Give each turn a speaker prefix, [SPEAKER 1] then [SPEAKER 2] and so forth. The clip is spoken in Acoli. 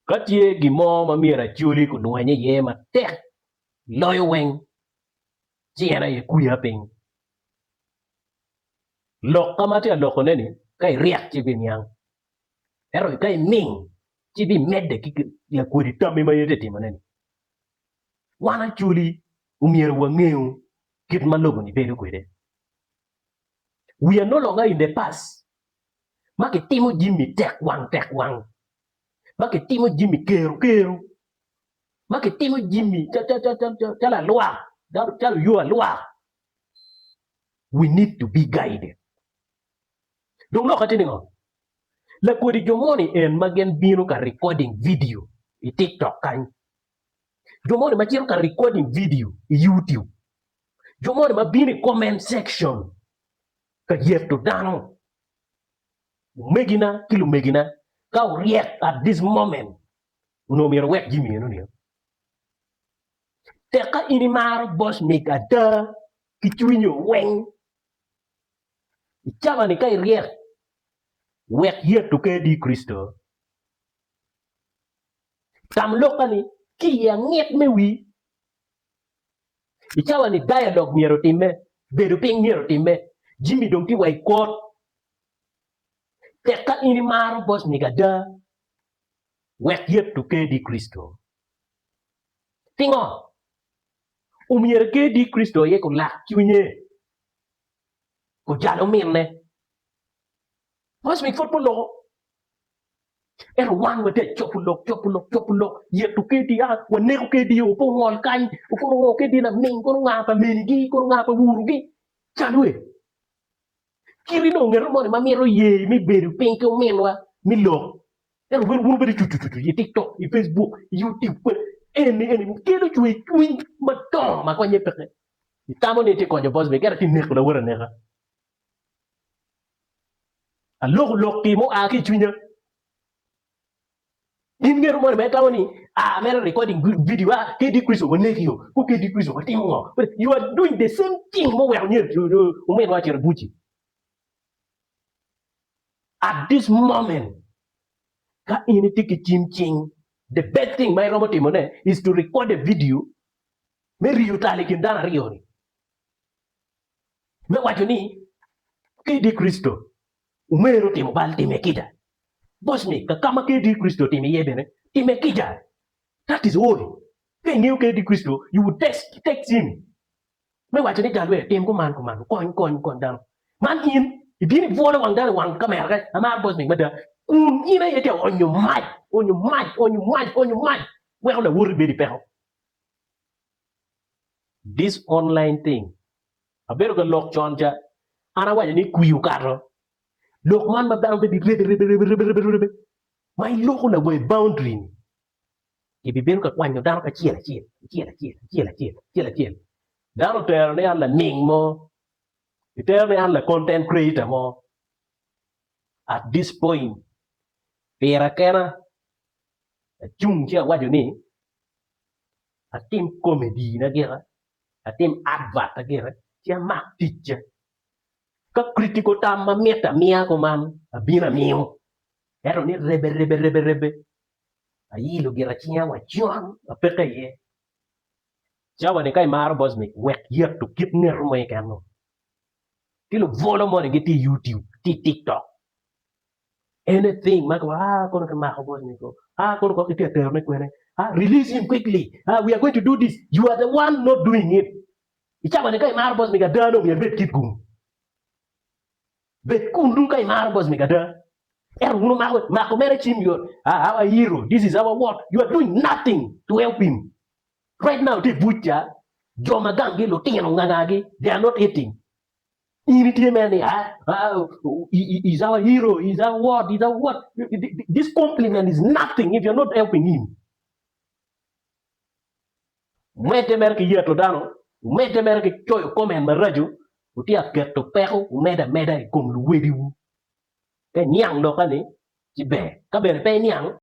[SPEAKER 1] Ka tye gin mo ma myero Acholi gulweny iye matek loyo weng, ci en aye kwiya piny. Lok ka ma atye ka lokone-ni, ka iryek ci ibiniang, ento ka iming ci ibimedde ki lakwedi tammi ma in itye ka timone-ni. Wan Acholi omyero wangeyo kit ma lobo-ni bedo kwede. We are no longer in the past ma kitimo jami tek wang tek wang, ma kitimo jami kero kero, ma kitimo jami calo alwak, calo yo alwak. We need to be guided. Dong lokke tye ningo? Lakodi jo moni en ma gin bino ka recording video i tiktok kany, jo moni ma cito ka recording video i youtube, jo moni ma bino i comment section ka yeto dano, omegina ki lumegina ka wuryek at this moment onongo myero wuwek jami eno nio. Tek ka in imaro Bosmic ada ki cwinyi weng i cawa ni ka iryek wek yeto KD Kricito. Tam lokka ni ki i angit me wii. I cawa ni dialogue myero otimme, bedo piny myero otimme, jami dong tye wa i kot. Tek ka in imaro Bosmic ada, wek yeto KD Kricito. Pingo? Omyero KD Kricito aye kulak cwinye, kujal ominne. Bosmic pud pe oloko. Ento wan watye ka cobo lok, cobo lok, cobo lok, yeto kedi, a waneko kedi o, pe ongol kany, kono ongo kedi laming, kono nga pa minigi, kono nga pa wurugi, calwe. Kiti nongo ngeto moni ma mito ye me bedo piny ki ominwa me lok. Ento wun wubedo cucucucu i TikTok, i Facebook, i YouTube, kwede eni eni kelo cwer cwiny madongo ma konye peke. Itamo ni itye konyo boss me ento itye neko lawote aneka. Aloko lok-ki mua ki i cwinya. In ngeto moni ma itamo ni a mere recording video a KD Kristo waneki o ko KD Kristo watimo ngo you are doing the same thing muweko myero ominwa ocito i buc-ci. At this moment ka in itye ki cim cing the best thing ma iromo timone is to record a video me riyo tal i kin dano aryo-ni. Me waco ni, KD Kricito omeru otimo bal, time kica. Bosmic, ka ka ma KD Kricito otimo iye bene, time kica. That is all. Ka ingeyo KD Kricito, you would text, text him me waco ni jalwer, tim kuman kuman, kony, kony, kony dano. Man in, ibino ibwolo wang dano i wang kamera kany, amaro Bosmic mada, kun in aye itye ka onyo mac, onyo mac, onyo mac, onyo mac, weko lawoti bedo i peko. This online thing abedo ka lok con ca an awaco ni kwir okato lok man ma dano pe birebe rebe rebe rebe rebe rebe ma iloko lawer boundary ni ibibedo ka kwanyo dano ki acel acel acel acel acel acel acel acel dano otero ni an laming mo itero ni an la content creator mo at this point pira kena acung ci awaco ni atim comedy na gira, atim advert na gira ci amak ticca. Ka critical tam ma mitte amiya kuman abino amiyo ento ni rebe rebe rebe rebe ayilo gira cinga wa con apeke iye. Cawa ni ka imaro Bosmic wek yeto kit ngeto mo keken nu. Ki lubwolo moni gitye i YouTube, tye i TikTok. Anything ma kiwaco ah kono kimako Bosmic o, ah kono kong kitye ka terone kwene, ah release him quickly, ah we are going to do this, you are the one not doing it. I cawa ni ka imaro Bosmic ada nongo myero ibed kit gum. Bed kunnu ka imaro Bosmic ada. Ento wun wumako mako mere cim yot, ah our hero, this is our what, you are doing nothing to help him. Right now tye i buc ca, jo ma ganggi lutino ngangagi, they are not eating. In itye mere ni ah, ah, he is our hero, he is our what, he is our what. This compliment is nothing if you're not helping him. Wumedde mere ki yeto dano, wumedde mere ki coyo comment maraco, wutye ka keto peko wumedo ameda i kom luwediwu. Ka iniang lokka-ni, ci ber. Ka bene pe iniang.